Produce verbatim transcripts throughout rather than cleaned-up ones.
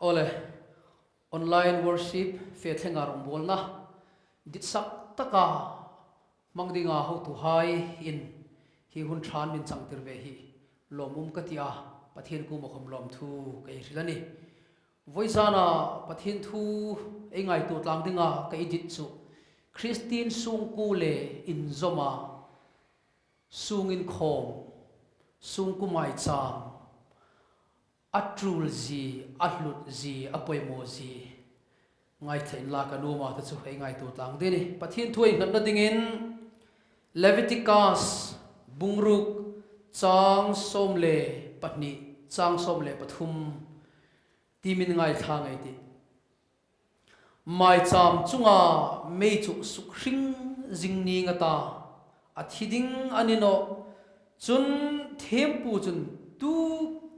Awle, online worship fe thlenga rongbawlna ditsak taka hmang dinga hotuhai in hi hun ṭha min changtir ve hi lawmum ka ti a, Pathien kuoma khawm lawmthu ka hril a nih. Vawizana Pathien thu ei ngaituo tlang dinga ka dit chu Kristien sungkuo le inzawma sung inkhawm, sungkuo maicham, a ṭul zie, a hlut zie, a poimaw zie ngaithlak inla ka nuom a, ta chu ei ngaituo tlang ding a nih. Pathien thu ei nghatna dingin Leviticus bung ruk chang sawm le pahni, chang sawm le pathum ti min ngaithla ngei ei tih. Maicham chunga mei chu sukhring zing ning a ta, a thi ding a ni nawh. Chun thiempu chun tu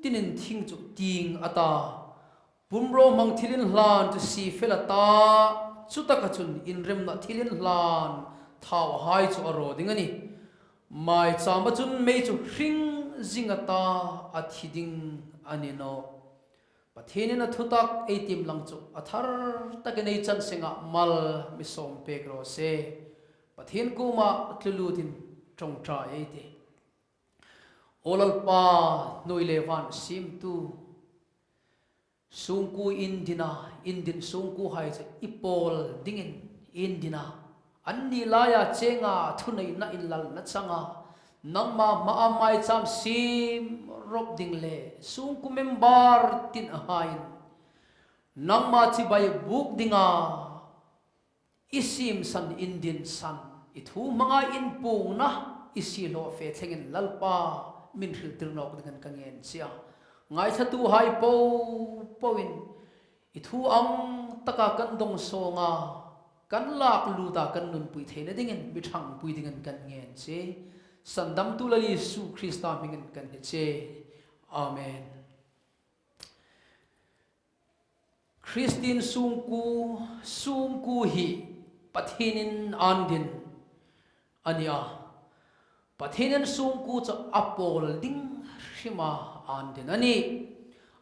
tinin thing chu tieng a ta, pumrawhmang thilinhlan chu sie fel a ta, chutaka chun inremna thilinhlan thauhai chu a raw ding a nih. Maichama chun mei chu hring zing a ta, a thi ding a ni nawh. Pathienin a thutak ei tiem lang chu a thar takin ei chan senga mal mi sawm pek raw se. Pathien kuoma tlu lutin ṭawngṭai ei tih. Aw Lalpa, hnuoi le van siemtu, sungkuo indina, indin sungkuohai chu i pawl dingin indina, anni laia chenga thuneina inlalna changa nangma hmaa maicham siem rawp ding le sungkuo member tin a haiin nangma chibai buk dinga i siemsan, indinsan, i thu hmanga inpuongna i siehlaw fe thlengin Lalpa min hriltir nawk dingin ka ngen che a. Ngaithlatuhai popoin i thu ang taka kan dawngsawng a, kan lak lut a, kan nunpui theina dingin mi ṭhangpui dingin kan ngen che. Sandamtu Lal Isu Krista hmingin kan hni che. Amen. Kristien sungkuo, sungkuo hi Pathienin an din a ni a. Pathienin sungkuo chu a pawl ding hrima an din a nih.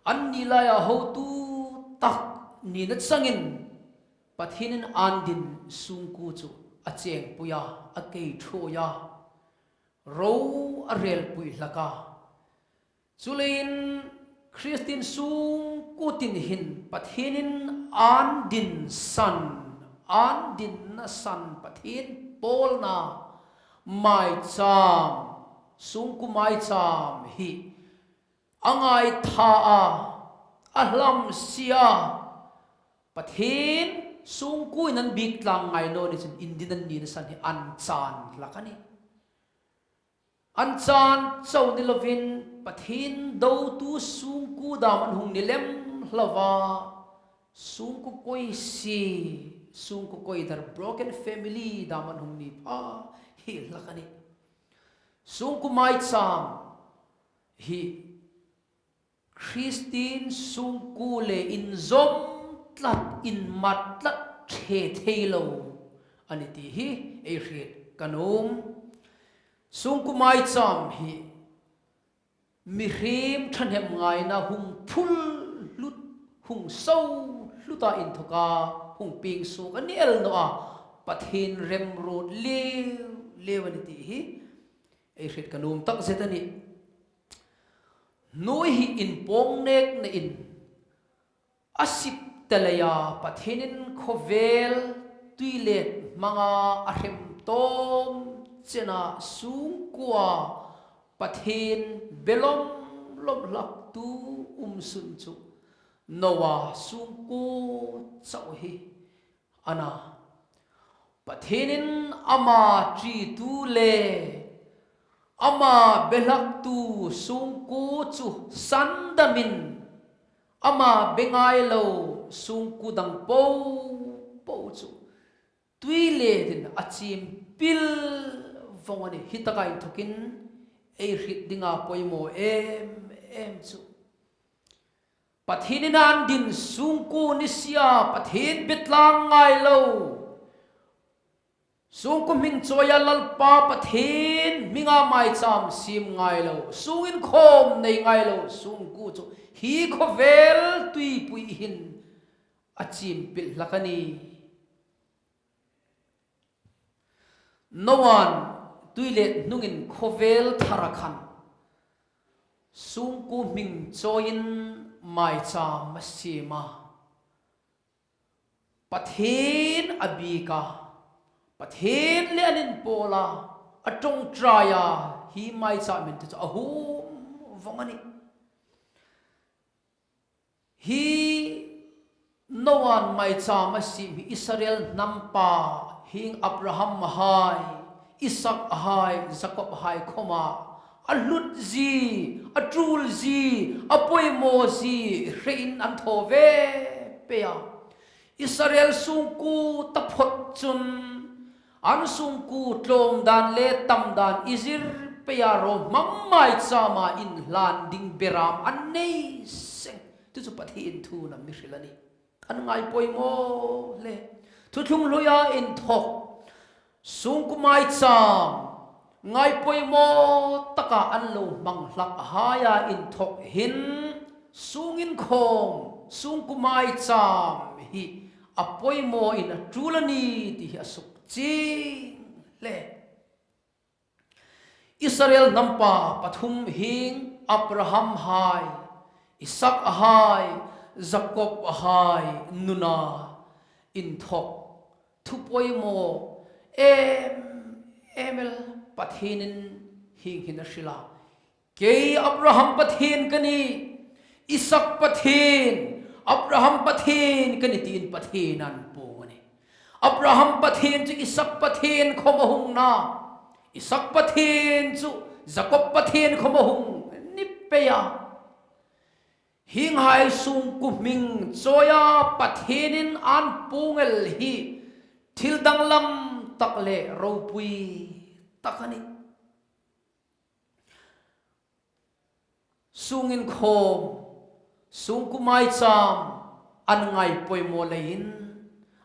Anni laia hotu tak nina changin Pathienin an din sungkuo chu a chengpui a, a kei ṭhuoi a, ro a relpui hlak a. Chuleiin Kristien sungkuo tin hin Pathienin an din san, an dinna san, Pathien pawlna maicham, sungkuo maicham hi a ngaitha a, a hlamsia a. Pathien sungkuoin an bik tlang ngai naw ni chun indin an nina san hi an chan hlak a nih. An chan chau ni lovin Pathien dotu sungkuo dam an hung ni lem hlak a. Sungkuo koi si, sungkuo koi dar, broken family dam an hung ni pha hi hlak a nih. Sungkuo maicham hi Kristien sungkuo le inzawm tlat, inmat tlat ṭhe thei lo a ni ti hi ei hriet ka nuom. Sungkuo maicham hi mihriem ṭhahnem ngaina hung phul hlut, hung so hluta inthoka hung pieng suok a ni el naw a, Pathien remruot liu liu a ni ti hi ei hriet ka nuom tak zet a nih. Hnuoi hi inpawng nekna in a sip ta leia Pathienin khawvel tuilet hmanga a hrem tawm chena sungkuoa Pathien be lawm lawm hlaktu um sun chu Noa sungkuo chau hi a na. Pathienin ama ṭitu le ama be hlaktu sungkuo chu sandamin, ama be ngai lo sungkuo dang popo chu tuiletin a chim pil vawng a nih. Hi taka inthokin ei hriet dinga poimaw em em chu Pathienin an din sungkuo ni sia, Pathien be tlang ngai lo Sungkuo hming chawia Lalpa Pathien hminga maicham siem ngai lo, sung inkhawm nei ngai lo sungkuo chu hi khawvel tuipui hin a chim pil hlak a nih. Noa'n tui let hnungin khawvel thara khan sungkuo hming chawiin maicham a siem a. Pathien a biek a, Pathien le an inpawl a, a ṭawngṭai a, hi maicham intu chu a hum vong a nih. Hi Noa'n maicham a siem hi Israel hnam pa hieng Abraham hai, Isak hai, Jakob hai khawma a hlut zie, a ṭul zie, a poimaw zie hrein an thaw ve pei a. Israel sungkuo taphot chun an sungkuo tlawm dan le tam dan i zir pei a, ro hmang maichama inhlan ding beram an nei seng. Chu chu Pathien thu'n a mi hril a nih. An ngai poimaw hle. Thuthlung hluia inthawk, sungkuo maicham ngai poimaw taka an lo hmang hlak haia inthawk hin sung inkhawm, sungkuo maicham hi a poimaw in a ṭul a nih ti hi a sukchieng hle. Israel hnam pa pathum hieng Abraham hai, Isak hai, Jakob hai nuna inthawk thu poimaw em em el Pathienin hieng hin a hril a. Kei Abraham Pathien ka nih, Isak Pathien, Abraham Pathien ka nih tiin Pathien an puong a nih. Abraham Pathien chu Isak Pathien khawm a hung na, Isak Pathien chu Jakob Pathien khawm a hung ni pei a. Hienghai sungkuo hming chawia Pathienin an puong el hi thil danglam tak le ropui tak a nih. Sung inkhawm, sungkuo maicham an ngai poimaw leiin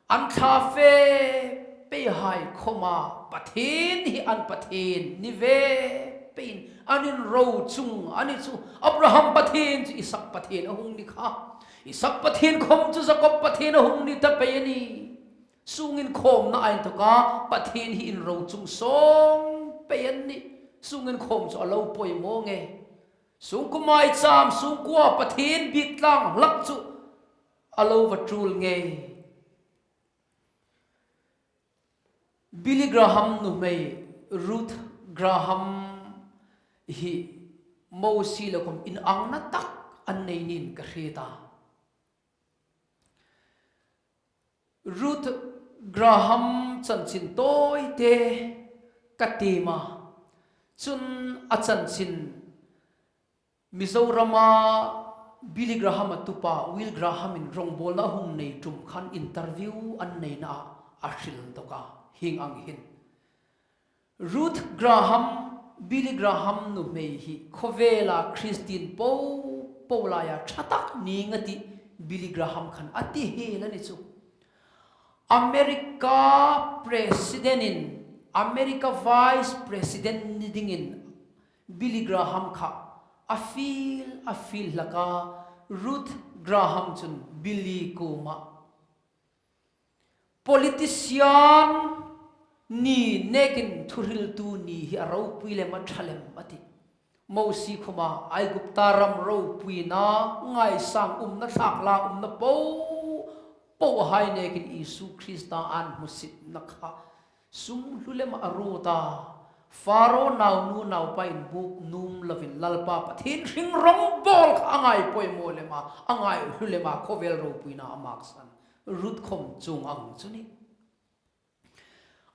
an thla fe peihai khawma Pathien hi an Pathien ni ve peiin an inro chung a ni chu. Abraham Pathien chu Isak Pathien a hung ni kha. Isak Pathien khawm chu Jakob Pathien a hung ni ta pei a nih. Sung inkhawmna a inthawka Pathien hi inro chung sawng pei a nih. Sung inkhawm chu a lo poimaw ngei. Sungkuo maicham, sungkuoa Pathien biek tlang hlak chu a lo va ṭul ngei. Billy Graham nuhmei Ruth Graham hi Mosie le khawm inangna tak an nei niin ka hriet a. Ruth Graham chanchin tawite ka tiem a, chun a chanchin Mizorama Billy Graham-a tupa Will Graham-in rawngbawlna a hung nei ṭum khan interview an neina a hril dawk a, hieng ang hin. Ruth Graham, Billy Graham nuhmei hi khawvela Kristien popo laia ṭha tak ning a tih Billy Graham khan a ti hiel a ni chu. America President-in, America Vice President ni dingin Billy Graham kha a fiel, a fiel hlak a, Ruth Graham chun Billy kuoma politician ni nekin thuhriltu ni hi a ropui lem a ṭha lem a tih. Mosie khawma Aigupta ram ropuina ngaisang umna, thlak la umna popo hai nekin Isu Krista an hmusitna kha sum hlu lem a ruot a. Pharaoh naunu naupa inbuk nuom lovin Lalpa Pathien hring rawngbawl kha a ngai poimaw lem a, a ngai hlu lem a, khawvel ropuina a maksan. Ruth khawm chuong ang chu ni.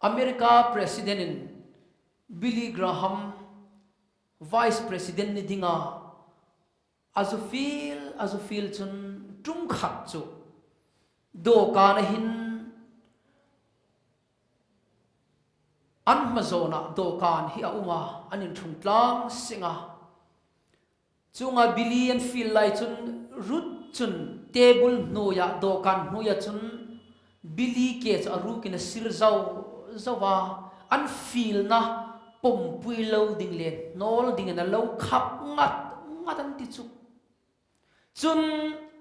America President-in Billy Graham Vice President ni dinga a zu fiel, a zu fiel chun ṭum khat chu dawkana hin an hma zawna dawkan hi a um a, an inṭhungtlang seng a. Chuonga Billy an fiel lai chun Ruth chun table hnuoia, dawkan hnuoia chun Billy ke chu a rukin a sir zau zo a, an fielna pawmpui lo ding le hnawl dingin a lo khap ngat ngat an ti chu. Chun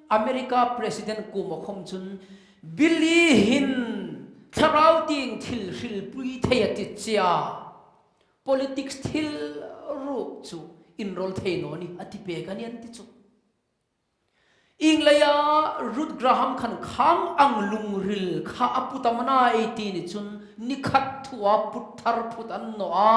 America President kuoma khawm chun Billy hin thlarau tieng thil hrilpui thei a ti che a, politics thil ruok chu inrawl thei naw ni a ti pek a ni an ti chu. Ieng leia Ruth Graham khan khang ang lungril kha a put am a na ei ti ni chun ni khat thua put thar phut an naw a.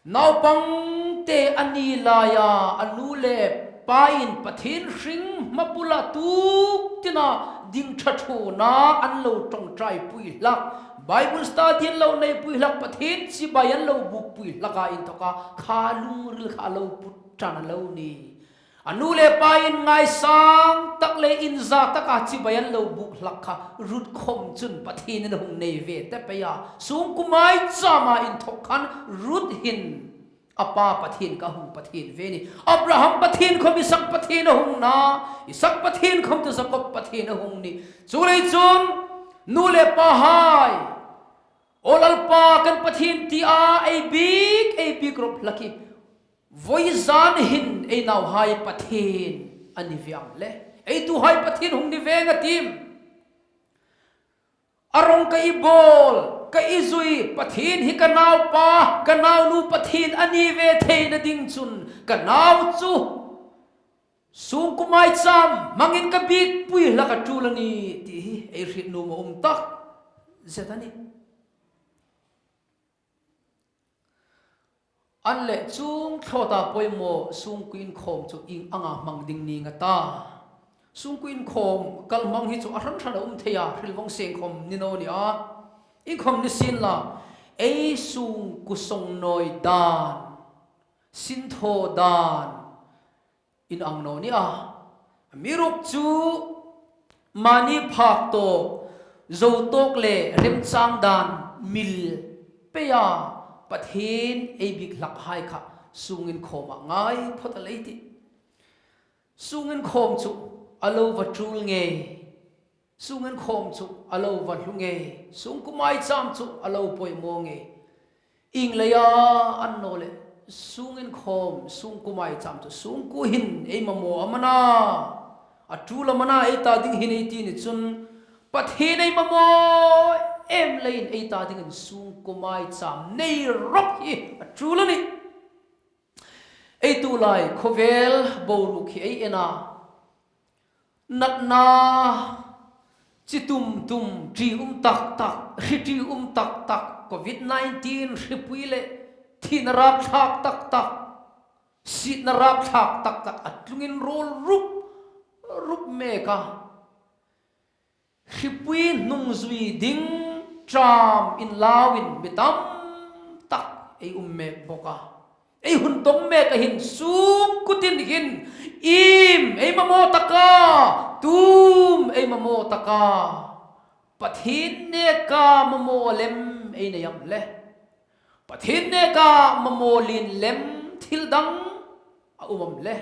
Naupangte a ni laia a nu le pain Pathien hring hma bula tuk tina ding ṭha ṭhuna an lo ṭawngṭaipui hlak, Bible study an lo neipui hlak, Pathien chibai an lo bukpui hlaka inthoka kha lungril kha a lo put ṭan a lo ni. A nu le pain ngaisang tak le inza taka chibai an lo buk hlak kha Ruth khawm chun Pathienin a hung nei ve ta pei a. Sungkuo maichama inthok khan Ruth hin a pa Pathien kha hung Pathien ve ni. Abraham Pathien khawm Isak Pathien a hung na, Isak Pathien khawm chu Jakob Pathien a hung ni. Chuleiin chun nu le pahai, aw Lalpa kan Pathien tia ei biek, ei biek rawp hlak hi. Vawizan hin ei nauhai Pathien a ni ve am le? Ei tuhai Pathien hung ni ve ngei a tiem? A rawng ka i bawl, ka i zui, Pathien hi ka naupa, ka naunu Pathien a ni ve theina ding chun ka nau chu sungkuo maicham hmangin ka biekpui hlak a ṭul a nih ti hi ei hriet nuom a um tak zet a nih. An leh chuong thlawta poimaw sungkuo inkhawm chu ieng anga hmang ding ning a ta? Sungkuo inkhawm kal hmang hi chu a hran hran a um thei a, hril vawng seng khawm ni naw ni a. Inkhawm ni sien la, ei sungkuo sawng nawi dan, sin thaw dan, in ang naw ni a. Amiruokchu mani phak tawk, zo tawk le remchang dan mil peia Pathien ei biek hlak hai kha sung inkhawma ngai phawt a lei tih. Sung inkhawm chu a lo va ṭul ngei. Sung inkhawm chu a lo va hlu ngei, sungkuo maicham chu a lo poimaw ngei. Ieng leia a ni naw le, sung inkhawm, sungkuo maicham chu sungkuo hin ei mamaw am a na, a ṭul am a na ei ta ding hin ei ti ni chun, Pathien ei mamaw em leiin ei ta dingin sungkuo maicham nei rawp hi a ṭul a nih. Ei tulai khawvel boruok hi ei en a, natna chi tum tum, ṭi um tak tak, hri ṭi um tak tak, Covid nineteen hripui le thina rapthlak tak tak, sietna rapthlak tak tak a tlungin ruol rup rup mek a. Hripui hnung zui ding ṭam inlauin mi tam tak ei um mek bawk a. Ei hun tawng mek a hin sungkuo tin hin iem ei mamaw tak a, tum ei mamaw tak a. Pathien neka mamaw lem ei nei am le? Pathien neka mamaw lien lem thil dang a um am le?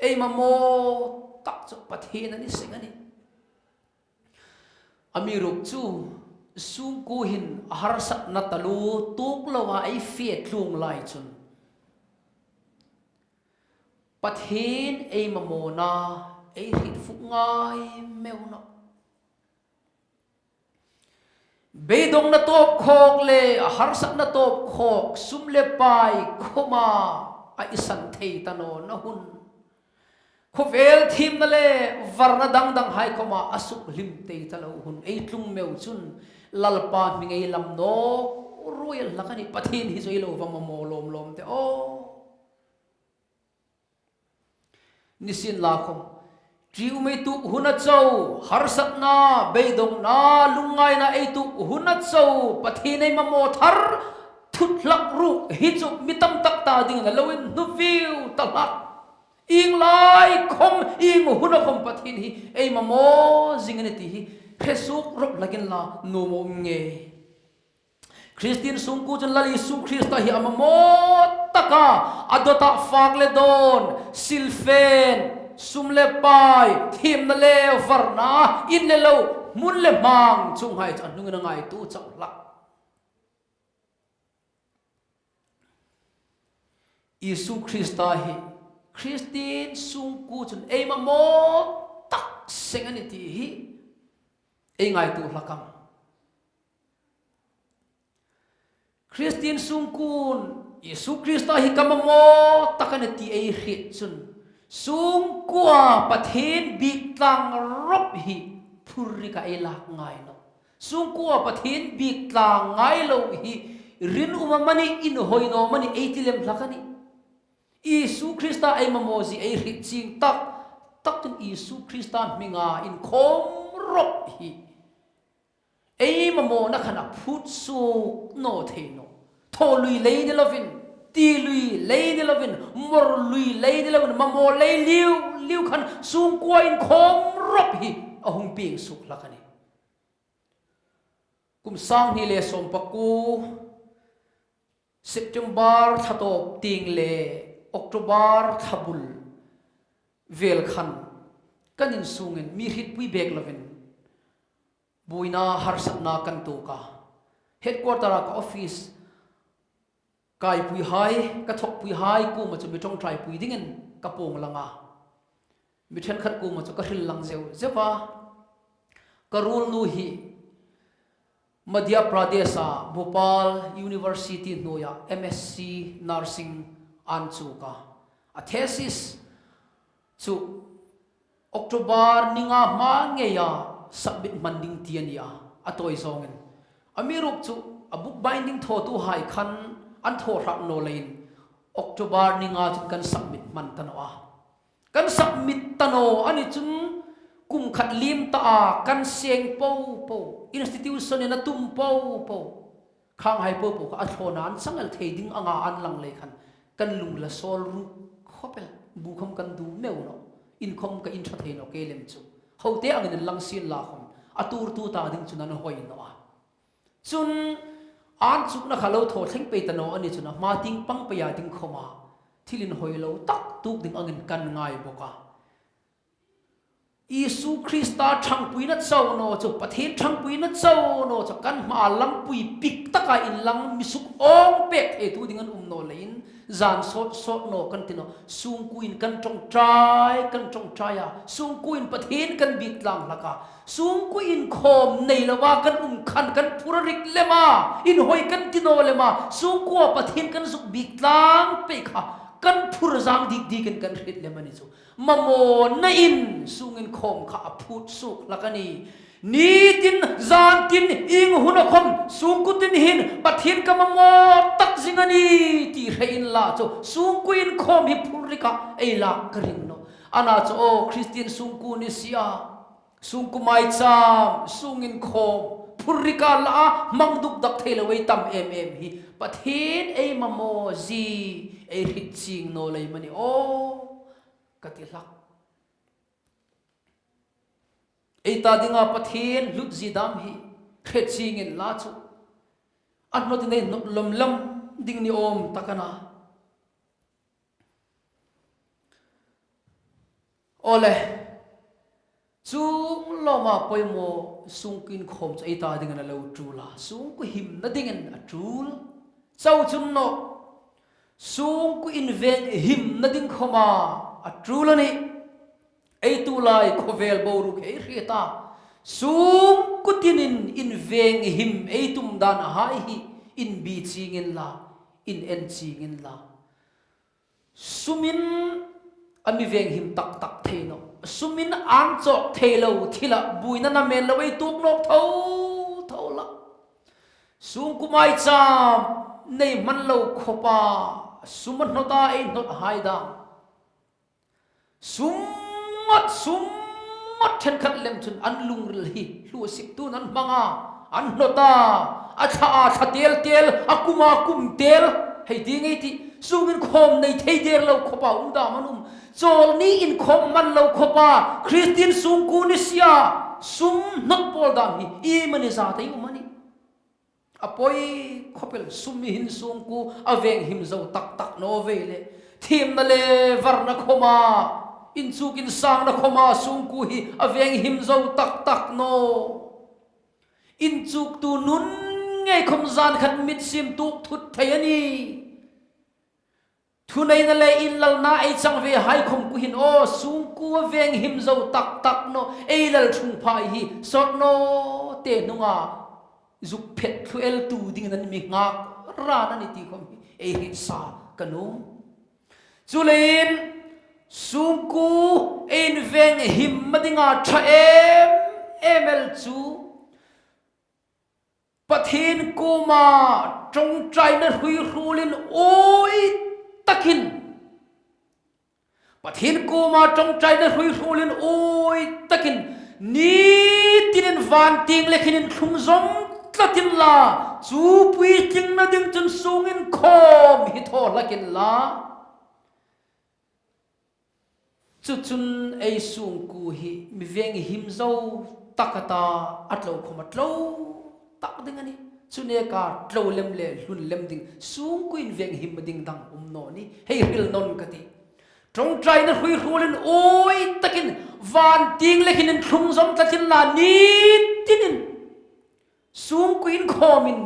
Ei mamaw tak chu Pathien a ni seng a nih. Amiruokchu sungkuo hin a harsatna taluo tuok loa ei fe tlung lai chun Pathien ei mamawna ei hriet fuk ngai meu nawh. Beidongna tawp khawk le harsatna tawp khawk, sum le pai khawma a isan thei ta nawna hun, khawvel thiemna le varna dang dang hai khawma a suk hlim thei ta lo hun ei tlung meu chun Lalpa hming ei lam nawk ruoi hlak a nih. Pathien hi zui lo va mamaw lawm lawm teh aw. Nisienlakhawm, ṭi um ei tuok huna chau, harsatna, beidongna, lungngaina ei tuok huna chau, Pathien ei mamaw thar thut hlak ruok hi chu mi tam tak ta dingin a lo inhnu viu ta hlak. Ieng lai khawm, ieng huna khawm Pathien hi ei mamaw zing a nih ti hi hre suok rawp hlakin la nuom a um ngei. Kristien sungkuo chun Lal Isu Krista hi a mamaw taka, a dawta fak le dawn, silfen, sum le pai, thiemna le varna, in le lo, hmun le hmang, chuonghai chu a hnungin a ngaituo chau hlak. Isu Krista hi Kristien sungkuo chun ei mamaw tak seng a nih ti hi ei ngaituo hlak am? Kristien sungkuon Isu Krista hi ka mamaw tak a nih ti ei hriet chun, sungkuoa Pathien biek tlang rawp hi phurrika ei lak ngai nawh. Sungkuoa Pathien biek tlang ngai lo hi rinum amanih, inhawi naw amanih ei ti lem hlak a nih. Isu Krista ei mamaw zie ei hriet chieng tak tak chun Isu Krista hminga inkhawm rawp hi ei mamawna khan a phut suok naw thei nawh. Thaw lui lei ni lovin, ti lui lei ni lovin, mor lui lei ni lovin, mamaw lei liu liu khan sungkuoa inkhawm rawp hi a hung pieng suok hlak a nih. Kum sang hni le sawm pakuo, September thla tawp tieng le October thla bul vel khan kan insungin mi hrietpui bek lovin buoina harsatna kan tuok a. Headquarter-a ka office kaipuihai, ka thawkpuihai kuoma chu mi ṭawngṭaipui dingin ka puong lang a. Mi ṭhenkhat kuoma chu ka hril lang zeu zeu a. Ka ruolnu hi Madhya Pradesh-a Bhopal University hnuoia M S C Nursing an chuk a. A thesis chu October ni nga hma ngeia submit hman ding ti a ni a, a tawi zawngin. Amiruokchu a book binding thawtuhai khan an thaw hrat naw leiin October ni nga chun kan submit hman ta naw a. Kan submit ta naw a ni chun kum khat liem ta a kan seng po po, institution-in a tum po po, khanghai po po kha a thlawna an chang el thei ding anga an lang lei khan kan lung la sawl ru khawp el, bu khawm kan du meu nawh, in khawm ka in ṭha thei nawh kei lem chu. Hote angin an lang sien la khawm a tuortu ta ding chun an hawi naw a. Chun an chukna kha lo thaw thleng pei ta naw a ni chun a hma tieng pang peia ding khawma thil inhawi lo tak tuok ding angin kan ngai bawk a. Isu Krista ṭhangpuina chau naw chu, Pathien ṭhangpuina chau naw chu kan hmaa lampui pik taka inlang mi suk awng pek theitu ding an um naw leiin zan sawt sawt naw kan ti naw. Sungkuoin kan ṭawngṭai, kan ṭawngṭai a. Sungkuoin Pathien kan biek tlang hlak a. Sungkuo inkhawm nei lova kan um khan kan phur a rik lem a. Inhawi kan ti naw lem a. Sungkuoa Pathien kan zuk biek tlang pei kha kan phur zang dik dikin kan hriet lem a ni chu. Mamawna in sung inkhawm kha a phut suok hlak a nih. Nitin, zantin, ieng huna khawm, sungkuo tin hin, Pathien ka mamaw tak zing a nih, ti hre inla chu, sungkuo inkhawm hi phurrika ei lak ka ring nawh. Ana chu aw, Kristien sungkuo ni si a, sungkuo maicham, sung inkhawm, phurrika la a, hmang duk dak thei lo ei tam em em hi, Pathien ei mamaw zie, ei hriet chieng naw lei am a ni aw, ka ti hlak. Ei ta dinga Pathien hlut zie dam hi hre chieng inla chu, a hnawtin ei hnawt lawm lawm ding ni awm tak a na. Awle, chuong lawma poimaw sungkuo inkhawm chu ei ta dingin a lo ṭul a, sungkuo himna dingin a ṭul. Chau chun nawh, sungkuo inveng himna ding khawma a ṭul a nih. Ei tulai khawvel boruok ei hriet a, sungkuo tinin inveng him ei tum dan a hai hi inbi chieng inla, inen chieng inla. Sumin a mi veng him tak tak thei nawh. Sumin an chawk thei lo thila buoina namen lo ei tuok nawk tho tho la. Sungkuo maicham nei hman lo khawpa, sum a hnawta ei hnawt hai dam. Sum ngot, sum ngot ṭhenkhat lem chun an lungril hi hluosiktu'n an hmang a, an hnawt a, a thla a thla tel tel, a kum a kum tel, hei ti ngei ti, sung inkhawm nei thei der lo khawpa um dam an um. Chawlni inkhawm man lo khawpa, Kristien sungkuo ni si a, sum hnawt pawl dam hi iemani zat ei um a nih. A poi khawp el, sum hin sungkuo a veng him zo tak tak naw vei le. Thiemna le varna khawma Inchuk insangna khoma sungkuo hi a veng him zo tak tak naw. Inchuktu nun ngei khom zan khat mit sim tuok thut thei a nih. Thuneina le inlalna ei chang ve hai khom kuo hin aw, sungkuo a veng him zo tak tak naw, ei lal thungphai hi sawt naw te hnunga zuk phet thlu el tu dingin an mi nghak ran a nih ti khom hi ei hriet sa ka nuom. Chuleiin sungkuo ei inveng him ma dinga ṭha em em el chu Pathien kuoma ṭawngṭaina hruihrulin awi takin, Pathien kuoma ṭawngṭaina hruihrulin awi takin, ni tinin vantieng le khin inthlung zawm tlat inla, chu puitlingna ding chun sungin khawm hi thaw hlak inla. Chu chun ei sungkuo hi mi veng him zo tak a ta, a tlo khom a tlo tak ding a nih. Chu neka tlo lem le hlun lem ding sungkuo inveng him ding dang um naw ni. Hei hril nawn ka tih. Ṭawngṭaina hruihrulin awi takin vantieng le khin inthlung zawm tlat inla ni tinin sungkuo inkhawmin,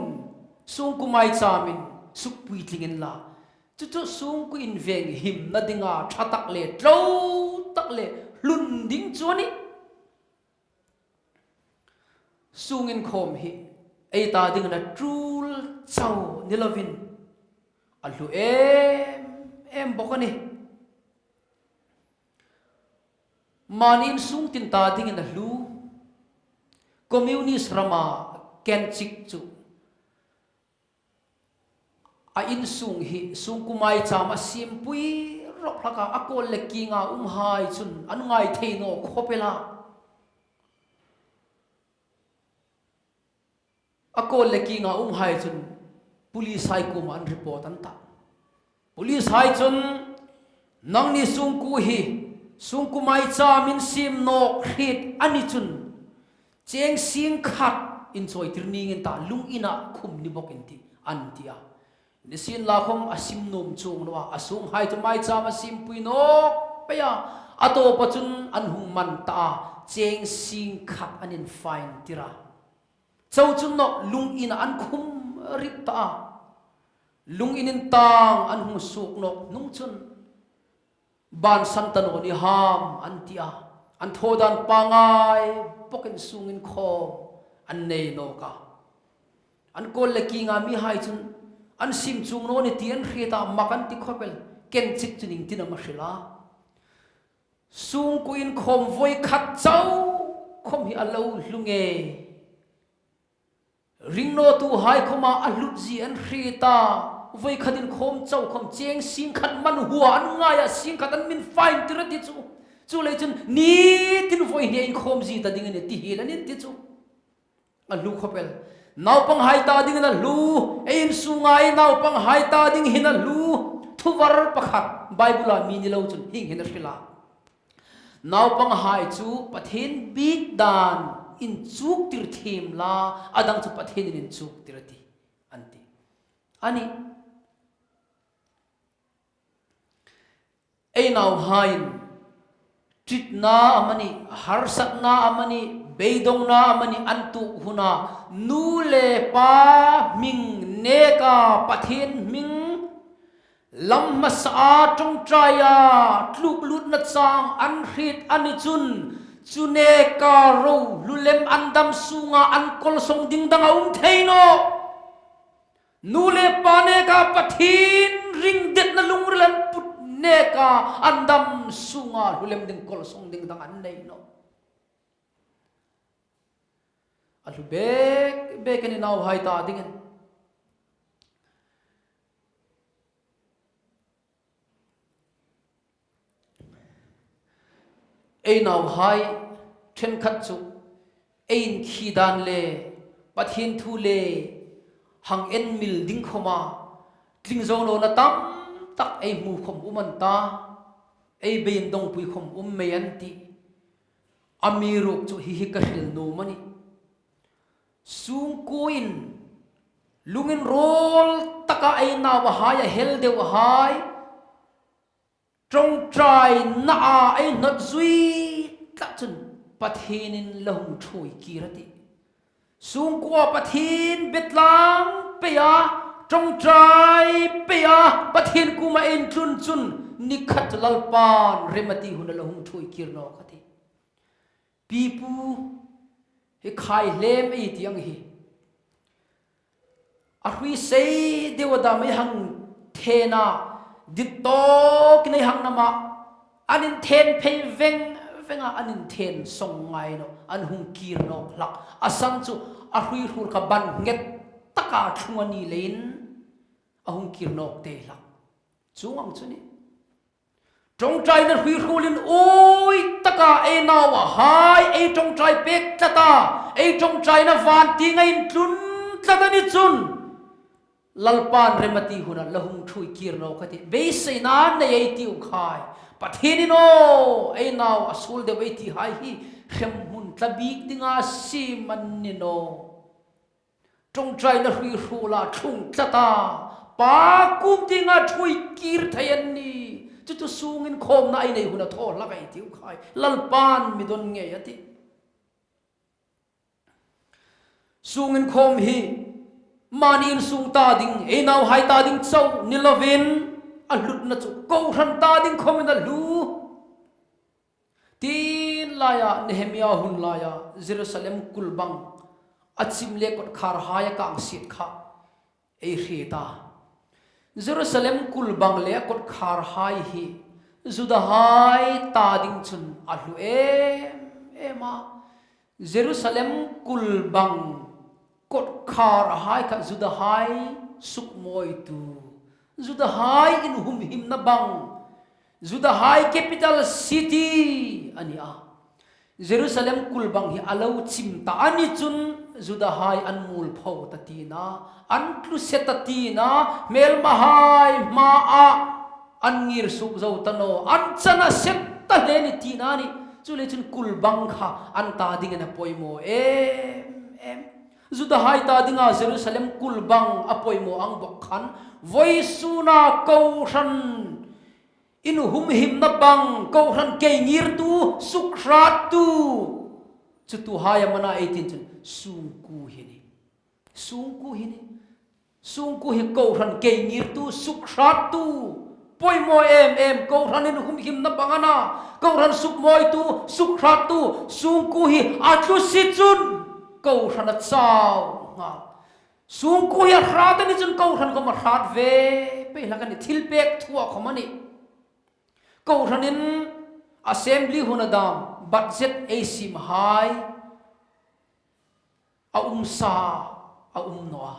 sungkuo maichamin suk puitling inla. Chu chu sungkuo inveng himna dinga ṭha tak le tlo tak le hlun ding chu a nih. Sungin khawm hi ei ta dingin a tul chau ni lovin a hlu em em bawk a nih. Mani insung tin ta dingin a hlu. Communist rama Kenchik chu a insung hi sungkuo maicham a simpui rawp hlak a, a kawl le kinga umhai chun an ngai thei naw khawp el a. A kawl le kinga umhai chun police hai kuoma an report an ta. Police hai chun, "Nangni sungkuo hi sungkuo maicham in sim nawk hriet a ni chun, cheng sing khat inchawitir ning in ta, lung ina khum ni bawk in tih," an ti a. Nisienlakhom a sim nuom chuong naw a, a sunghai chu maicham a simpui nawk pei a, a tawpa chun an hung man ta a, cheng sing khat an infine tir a. Chau chun naw, lung ina an khum rip ta a. Lung in intang an hung suok nawk hnung chun, "Bansan ta naw ni ham," an ti a. An thaw dan pangngai bawkin sungin khawm an nei nawk a. An kawl le kinga mihai chun an sim chuong naw ni ti an hriet a, mak an ti khawp el. Kenchik chun iengtin am a hril a. Sungkuo inkhawm voi khat chau khom hi a lo hlu ngei. Ringnawtuhai khoma a hlutzie an hriet a, voi khat inkhawm chau khom cheng sing khat man hua an ngai a, sing khat an mi infine tir a ti chu. Chuleiin chun nitin voi hni inkhawm zie ta ding a nih ti hiel an ti chu. A hlu khawp el. Naupanghai ta dingin a hlu, ei insunga ei naupanghai ta ding hin a hlu. Thuvar pakhat Bible-a mi ni lo chun hieng hin a hril a. Naupanghai chu Pathien biek dan inchuktir thiem la, a dang chu Pathienin inchuktir a tih, an ti. A nih. Ei nauhaiin ṭitna amanih, harsatna amanih, beidongna amanih an tuok huna nu le pa hming neka Pathien hming lam hmasa a ṭawngṭaia tluk lutna chang an hriet a ni chun, chu neka ro hlu lem an dam sunga an kawl sawng ding dang a um thei nawh. Nu le pa neka Pathien ring detna lungril an put neka an dam sunga hlu lem ding kawl sawng ding dang an nei nawh. A hlu bek bek a nih nauhai ta dingin. Ei nauhai ṭhenkhat chu ei inkhi dan le Pathien thu le hang en mil ding khoma tling zo nawna tam tak ei hmu khom um an ta, ei beidongpui khom um mei an tih. Amiruokchu hi hi ka hril nuom a nih. Sungkuoin lungin rawl taka ei nauhai a hel deuhai ṭawngṭaina a ei hnawt zui tlat chun Pathienin la hung ṭhuoi kir a tih. Sungkuo Pathien betlang pei a, ṭawngṭai pei a, Pathien kuoma intlun chun ni khat Lalpan remti huna la hung ṭhuoi kir nawk a tih. Pipu hi khai hlem ei ti ang hi. A hrui sei deu a dam ei hang then a, dit tawkin ei hang nam a, an inthen phei veng veng a, an inthen sawng ngai naw, an hung kir nawk hlak. A san chu a hrui hrul kha ban nghet taka thlung a ni leiin a hung kir nawk tei hlak. Chuong ang chu ni. Ṭawngṭaina hrui hrulin uoi taka ei nauhai ei ṭawngṭai pek tlat a, ei ṭawngṭaina van tienga intlun tlat a ni chun Lalpan remti huna la hung ṭhuoi kir nawk a tih. Beiseina nei ei tiu khai. Pathienin aw, ei nau a suol deu ei ti hai hi hremhmun tla bik dinga siem an ni naw. Ṭawngṭaina hrui hrula thlung tlat a, Pa kuom tienga ṭhuoi kir thei an nih. Chu chu sung inkhawmna ei nei huna thaw hlak ei tiu khai. Lalpan mi don ngei a tih. Sung inkhawm hi mani insung ta ding, ei nauhai ta ding chau ni lovin, a hlutna chu kohran ta ding khawmin a hlu. Tin laia Nehemia hun laia Jerusalem kulbang a chim le kawtkhar hai a kang siet kha ei hriet a. Jerusalem kulbang le kawtkhar hai hi Judahai ta ding chun a hlu em em a. Jerusalem kulbang kawtkhar hai kha Judahai sukmawitu, Judahai inhumhimna bang, Judahai capital city a ni a. Jerusalem kulbang hi a lo chim ta a ni chun Judahai an mualpho ta tina, an tlu se ta tina, hmelmahai hmaa an ngir suok zo ta naw, an chana se ta hle ni tina ni. Chuleiin chun kulbang kha an ta dingin a poimaw em em. Judahai ta dinga Jerusalem kulbang a poimaw ang bawk khan, vawisuna kohran inhumhimna bang, kohran keingirtu, sukhrattu, chu tuhai am a na ei tin chun sungkuo hi ni. Sungkuo hi ni. Sungkuo hi kohran keingirtu, sukhrattu, poimaw em em, kohran inhumhimna bang a na, kohran sukmawitu, sukhrattu, sungkuo hi a tlu si chun kohran a chau nghal. Sungkuo hi a hrat a ni chun kohran khawm a hrat ve pei hlak a ni, thilpek thua khawm a ni. Kohranin assembly huna dam budget ei siem hai a um sa a um naw a.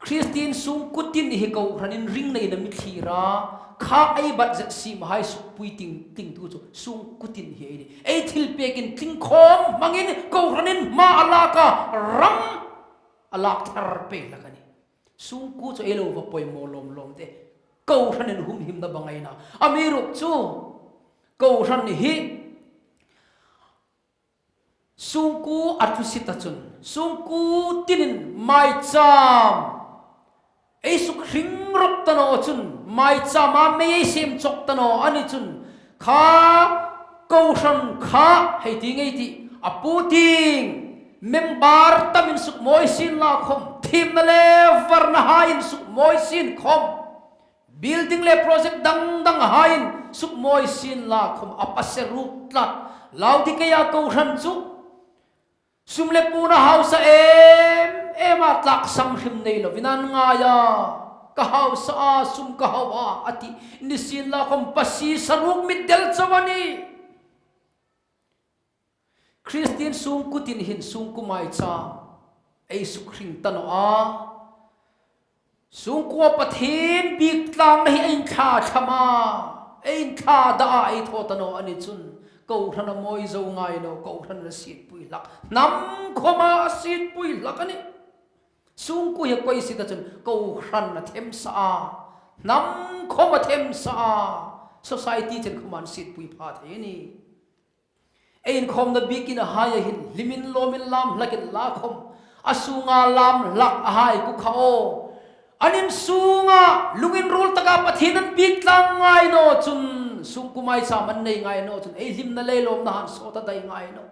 Kristien sungkuo tin hi kohranin ringna in a mi thlir a, kha ei budget siem hai sukpui ting, tingtu chu sungkuo tin hi ei ni. Ei thilpek intling khawm hmangin kohranin hma a lak a, ram a lak thar pei hlak a ni. Sungkuo chu ei lo va poimaw lawm lawm de. Kohran inhumhimna bang ei na. Amiruokchu chu kohran hi sungkuo a tlu si ta chun, sungkuo tinin maicham ei sukhring rawp ta naw chun, maichama mei ei siem chawk ta naw a ni chun, kha kohran kha hei ti ngei ti, a pu ting, member tamin sukmawi sien la khawm, thiemna le varna haiin sukmawi sien khawm, building le project dang dang haiin sukmawi sien la khawm, a pasie ruk tlat. Laodikeia kohran chu sum le puon a hausa em em a, tlaksam hrim nei lovin an ngai a. Ka hausa a, sum ka hau a, a ti. Ni sien la khawm pasie sa ruk mitdel chau a ni. Kristien sungkuo tin hin sungkuo maicham ei sukhring ta naw a. Sungkuo Pathien bik tlangna hi ei inthla tham a, ei inthla dah a, ei thaw ta naw a ni chun, kohran a mawi zo ngai naw, kohran a sietpui hlak, hnam khawma a sietpui hlak a ni. Sungkuo hi a koi si ta chun kohran a them sa a, hnam khawm a them sa a, society chen khawma an sietpui pha thei a ni. Ei inkhawmna biekin a haia hin hlimin lawmin lam hlakin la khawm, a sunga lam hlak a hai ku kha aw. An insunga lungin ruol taka Pathien an bik tlang ngai naw chun, sungkuo maicham an nei ngai naw chun ei hlimna le lawmna han sawt a dai ngai naw.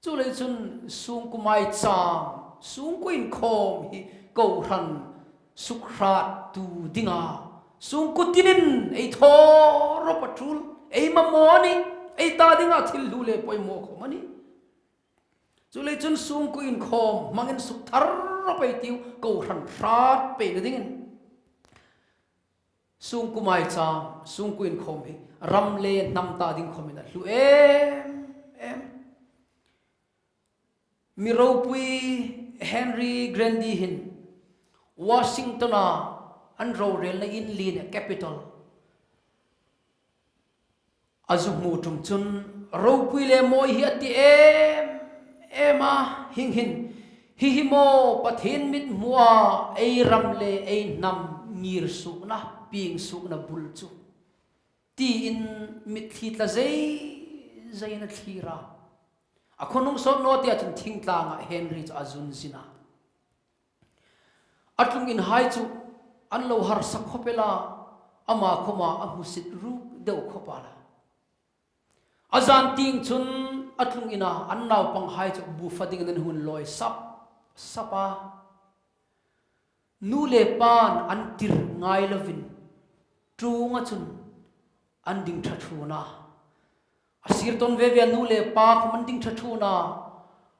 Chuleiin chun sungkuo maicham, sungkuo inkhawm hi kohran sukhrattu dinga sungkuo tinin ei thaw rawp a tul, ei mamaw a nih, ei ta dinga thil hlu le poimaw khawm a nih. Chuleiin chun sungkuo inkhawm hmangin sukthar rawp ei tiu, kohran hrat peina dingin. Sungkuo maicham, sungkuo inkhawm hi ram le hnam ta ding khawmin a hlu em em. Mi ropui Henry Grundy hin Washington-a an rorelna in liena, Capitol, a zu hmu ṭum chun, ropui le mawi hi a ti em em a, hieng hin, hi hi maw Pathien mithmua ei ram le ei hnam ngir suokna, pieng suokna bul chu, tiin mitthli tla zei zeiin a thlir a. A khawnung sawt naw tia chun thingtlanga Henry chu a zun zin a. A tlunginhai chu an lo harsa khawp el a, ama khawma a hmusit ruk deu khawp a la. A zan tieng chun a tlungina an naupanghai chu bu fa dingin an hung lawi sap sap a. Nu le pan an tir ngai lovin ṭuonga chun an ding ṭha ṭhuon a. A sir tawn ve ve a, nu le pa khawm an ding ṭha ṭhuon a.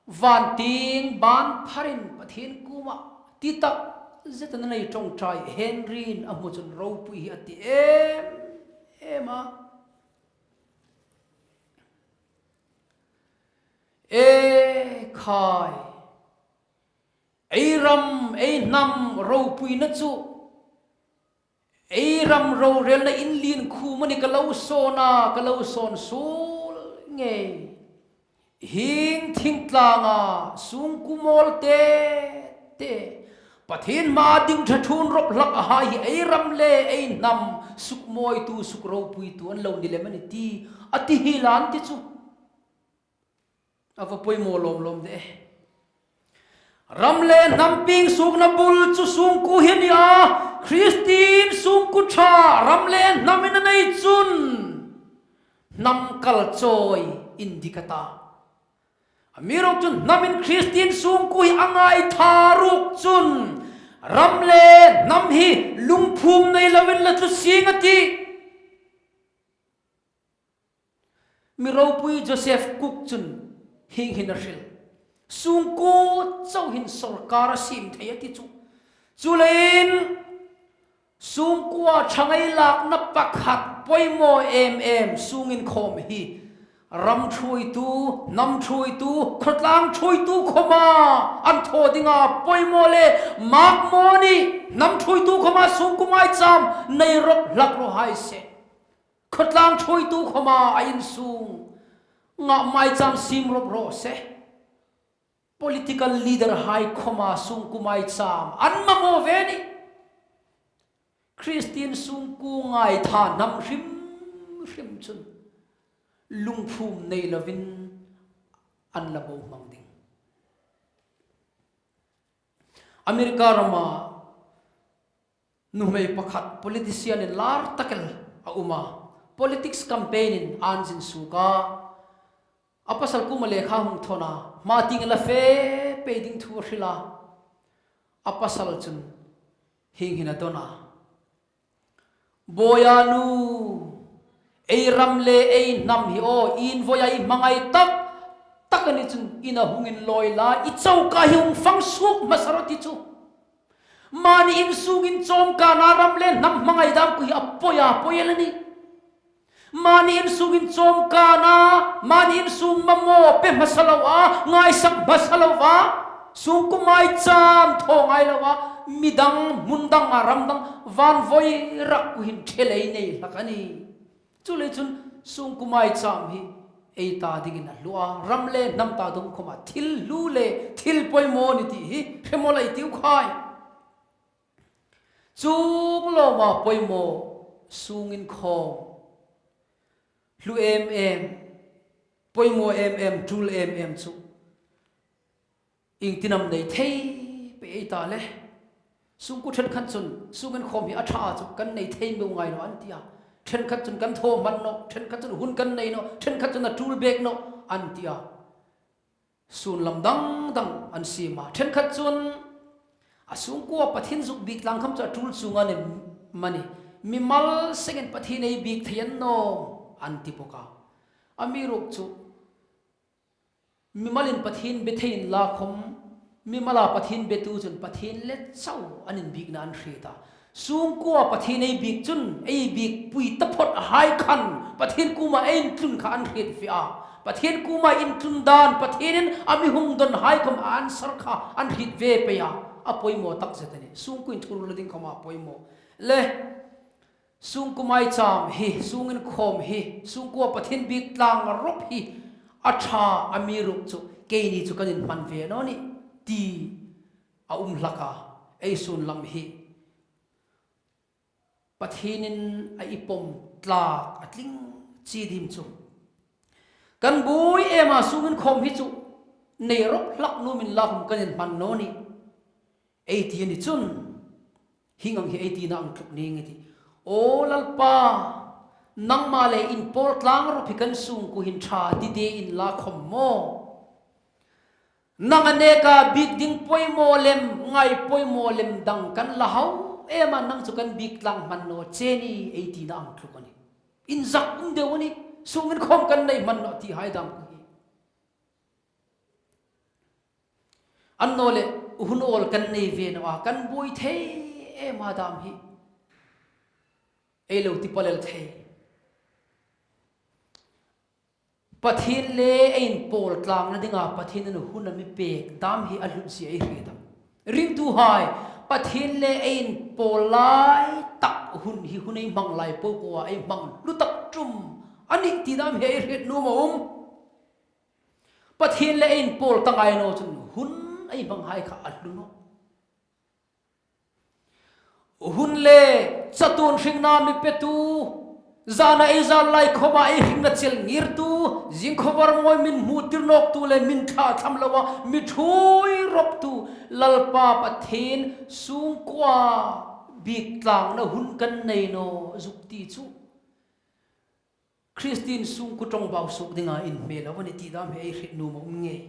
Van tieng ban pharin Pathien kuoma ti tak zet an nei ṭawngṭai Henry-in a hmu chun ropui hi a ti em em a. E khai. Ei ram, ei hnam ropuina chu ei ram rorelna in lien khum a ni, ka lo sawn a, ka lo sawn suol ngei. Hieng thingtlanga sungkuo mawl te te, Pathien hmaa ding ṭha ṭhuon rawp hlak a hai hi ei ram le ei hnam sukmawitu, sukropuitu an lo ni lem a ni ti, a ti hi la an ti chu. A va poimaw lawm lawm de. Ram le hnam pieng suokna bul chu sungkuo hi a ni a, Kristien sungkuo ṭha ram le hnamin a nei chun hnam kal chawi indik a ta. Amiruokchu hnamin Kristien sungkuo hi a ngaitha ruok chun ram le hnam hi lungphum nei lovin la tlu sing a tih. Mi ropui Joseph Cook chun hieng hin a hril. Sungkuo chau hin sawrkar a siem thei a ti chu. Chuleiin sungkuoa ṭhang ei lakna pakhat poimaw em em sung inkhawm hi ram ṭhuoitu, hnam ṭhuoitu, khawtlang ṭhuoitu khawma an thaw dinga poimaw le makmaw a nih. Hnam ṭhuoitu khawma sungkuo maicham nei rawp hlak raw hai se. Khawtlang ṭhuoitu khawma a insung ngah maicham siem rawp raw se. Political leader hai khawma sungkuo maicham an mamaw ve a nih. Kristien sungkuo ngaitha hnam hrim hrim chun lungphum nei lovin an la bohmang ding. America rama nuhmei pakhat politician inlar tak el a um a, politics campaign-in an zin suok a, a pasal kuoma lekha hung thawn a, hma tieng la fe pei ding thu a hril a. A pasal chun hieng hin a dawn a, Bawia nu, ei ram le ei hnam hi aw, in voi a i hmangai tak tak a ni chun in a hung inlawi la, i choka hi hung fang suok hmasa rawh ti chu. Mani insung inchawmkana ram le hnam hmangai dam khu hi a poi a poi el a nih. Mani insung inchawmkana, mani insung mamaw pe hmasa lo a, ngaisak hmasa lo a, sungkuo maicham thaw ngai lo a, midang, hmun dang a, ram dang, van voi rak khu hin ṭhelei nei hlak a nih. Chuleiin chun sungkuo maicham hi ei ta dingin a hlu a, ram le hnam ta ding khawma thil hlu le thil poimaw a ni ti hi hre mawl ei tiu khai. Chuong lawma poimaw sung inkhawm, hlu em em, poimaw em em, tul em em chu iengtin am nei thei pei ei ta le. Sungkuo ṭhenkhat chun sung inkhawm hi a ṭha chu kan nei thei meu ngai naw an ti a. Ṭhenkhat chun kan thaw hman nawh, ṭhenkhat chun hun kan nei nawh, ṭhenkhat chun a tul bek nawh, an ti a. Sun lam dang dang an siem a. Ṭhenkhat chun a sungkuo Pathien zuk biek tlang khom chu a tul chuong a ni maw ni. Mimal sengin Pathien ei biek thei a ni naw, an ti bawk a. Amiruokchu mimalin Pathien be thei inla khom, mimala Pathien betu chun Pathien le chau an inbiekna an hriet a. Sungkuoa Pathien ei biek chun, ei biekpui taphawt hai khan Pathien kuoma ei intlun kha an hriet ve a. Pathien kuoma intlun dan, Pathienin a mi hung dawn hai khom answer kha an hriet ve pei a. A poimaw takzet a nih. Sungkuo inthurul ding khom a poimaw. Le, sungkuo maicham hi, sung inkhawm hi, sungkuoa Pathien biek tlang rawp hi, a ṭha amiruokchu, keini chu kan inhman ve naw ni, ti a um hlak a, ei sun lam hi. Pathienin a i pawm tlak a tling chi dim chu. Kan buoi em a, sung inkhawm hi chu nei rawp hlak nuom inla khom kan inhman naw ni. Ei ti a ni chun, hieng ang hi ei tina ang tluk ning ei ti. Aw Lalpa, nangma le in pawl tlang rawp hi kan sungkuo hin ṭha ti de inla khom maw. Nang a neka biek ding poimaw lem, ngai poimaw lem dang kan la hau em a, nang chu kan biek tlang hman naw che ni, ei tina ang tluk a nih. Inzak um deu a nih, sung inkhawm kan nei hman naw ti hai dam khu hi. Annawleh, hun awl kan nei ve naw a, kan buoi thei em a dam hi. Ei lo ti palel thei. Pathien le ei inpawl tlangna dinga Pathienin hun a mi pek dam hi a hlut si ei hriet a. Ringtuhai, Pathien le ei inpawl lai tak hun hi hun ei hmang lai po po a ei hmang hlu tak tum a nih ti dam hi ei hriet nuom a um. Pathien le ei inpawl ta ngai naw chun hun ei hmang hai kha a hlu nawh. Hun le chatuon hringna mi petu, zana ei zan lai khoma ei hringna chel ngirtu, zing khawvar mawi min hmu tir nawktu le min ṭha tham loa mi ṭhuoi roptu, Lalpa Pathien sungkuoa biek tlangna hun kan nei naw zuk ti chu. Kristien sungkuo ṭawngbau suok dinga inhmel a ni ti dam hi ei hriet nuom a um ngei.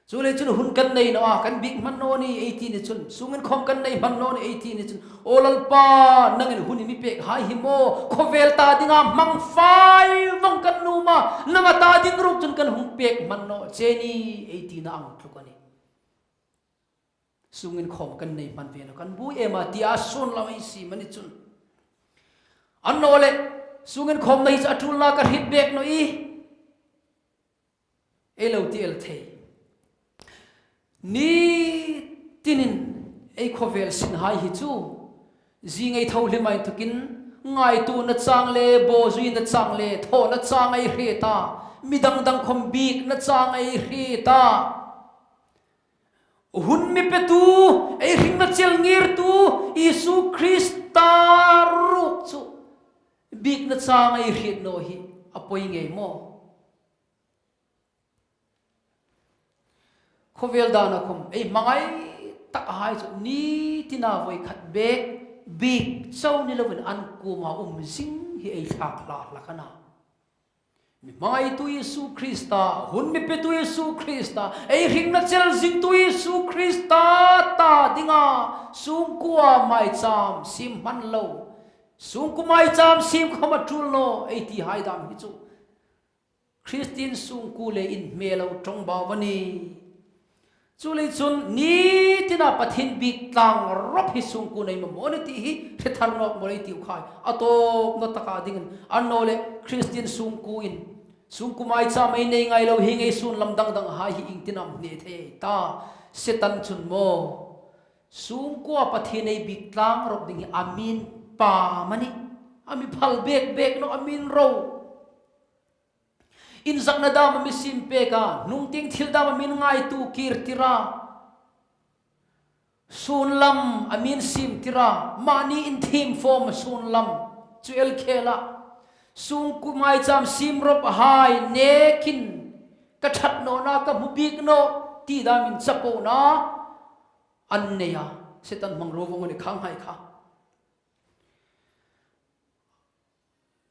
Chuleiin chun hun kan nei naw a, kan biek hman naw ni ei ti ni chun, sung inkhawm kan nei hman naw ni ei ti ni chun, aw Lalpa, nangin hun i mi pek hai hi maw, khawvel ta dinga hmang fai vong kan nuom a, nanga ta ding ruok chun kan hung pek hman naw che ni ei tina ang tluk a nih. Sung inkhawm kan nei hman ve naw, kan buoi em a tia sun lam ei siem a ni chun. Annawleh, sung inkhawmna hi chu a ṭulna ka hriet bek naw i. Ei lo ti el thei. Ni tinin ei khawvel sin hai hi chu. Zing ei tho hlim ai tukin ngaituona chang le, bawzuina chang le, thawna chang ei hriet a. Mi dang dang khom biekna chang ei hriet a. Hun mi petu, ei hringna chel ngirtu, Isu Krista ruok chu biekna chang ei hriet naw hi a poi ngei maw. Khawvel dana khom, ei hmangai tak hai chu ni tina voi khat bek, biek chau ni loin an kuoma um zing hi ei thlak hla hlak a na. Mi hmangaitu Isu Krista, hun mi petu Isu Krista, ei hringna chel zingtu Isu Krista ta dinga, sungkuoa maicham siem hman lo. Sungkuo maicham siem khom a ṭul naw, ei ti hai dam hi chu. Kristien sungkuo le inhmel lo ṭawngbau a nih. Chuleiin chun, ni tina Pathien biek tlang rawp hi sungkuo nei maw maw ni ti hi hre thar nawk maw lei tiu khai. A tawpna taka dingin, annawleh Kristien sungkuoin, sungkuo maicham ei nei ngai lo hi ngei sun lam dang dang hai hi ieng tin am hne thei ta. Setan chun maw. Sungkuoa Pathien ei biek tlang rawp ding hi a mi pam a nih. A mi phal bek bek naw a mi ro. Inzakna dam a mi siem pek a, hnungtieng thil dam a mi ngaituo kir tir a. Sun lam a mi siem tir a, mani inthim fawm sun lam, chu el khela. Sungkuo maicham siem rawp hai nekin ka ṭhat nawna ka hmu bik naw, ti damin chapona an nei a, Setan hmang ro vong a ni khang hai kha.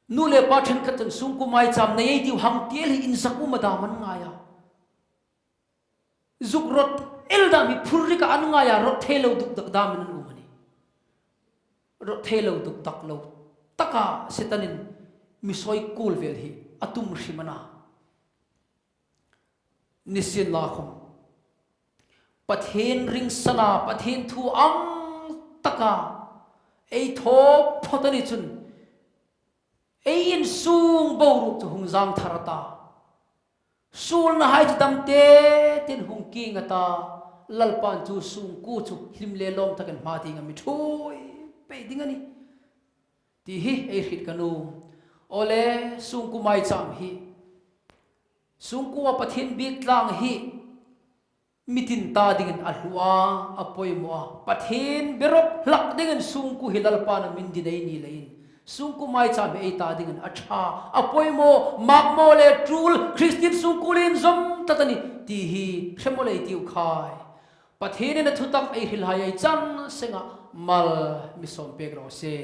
Nu le pa ṭhenkhat chun sungkuo maicham nei ei tiu hang ti el hi inzak um a dam an ngai a. Zuk rawt el dam hi phurrik a an ngai a, rawt thei lo duk dak damin an um a nih. Rawt thei lo duk dak lo taka Setanin mi sawikuol vel hi a tum hrim a na. Nisienlakhawm Pathien ringsana, Pathien thu ang taka ei thaw phawt a ni chun, ei insung boruok chu hung zang thar a ta. Suolnahai chu dam tetein hung kieng a ta. Lalpan chu sungkuo chu hlim le lawm takin hma tienga mi ṭhuoi pei ding a nih ti hi ei hriet ka nuom. Awle, sungkuo maicham hi, sungkuoa Pathien biek tlang hi mi tin ta dingin a hlu a, a poimaw a. Pathien biek hlak dingin sungkuo hi Lalpan a min din ei ni leiin, sungkuo maicham hi ei ta dingin a ṭha, a poimaw, makmaw le tul, Kristien sungkuo inzawm tlat a nih ti hi hremawl ei tiu khai. Pathienin a thutak ei hrilhai ei chan senga mal mi sawm pek raw se.